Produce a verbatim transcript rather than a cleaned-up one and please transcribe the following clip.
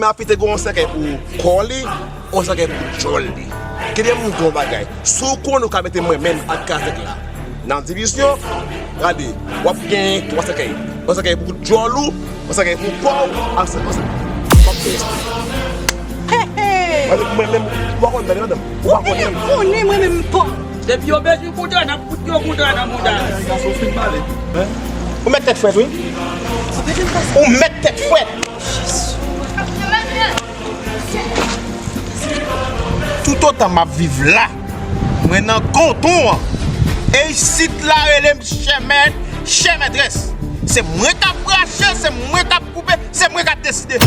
M ap kite gen yon sèkèy pou kò li, yon sèkèy pou djòl li. Kite m di w yon bagay. Si w konnen w ka mete mwen menm ak Kazèk la nan divizyon, gade, w ap gen twa sèkèy. Yon sèkèy pou djòl ou, yon sèkèy pou kò w, ak sèkèy w ap gen espri. Gade, mwen menm, ou pa konn bagay ladan. Ou pa konnen. Konnen mwen menm pa. Depi yo bezwen kontra, n ap fout yo kontra nan mouda. Ou mèt tèt frèt, wi. Ou mèt tèt frèt. Toutotan m ap viv la, mwen nan konton an. E isit la rele m chè mèt, chè mètrès. Se mwen k ap rache, se mwen k ap koupe, se mwen k ap deside.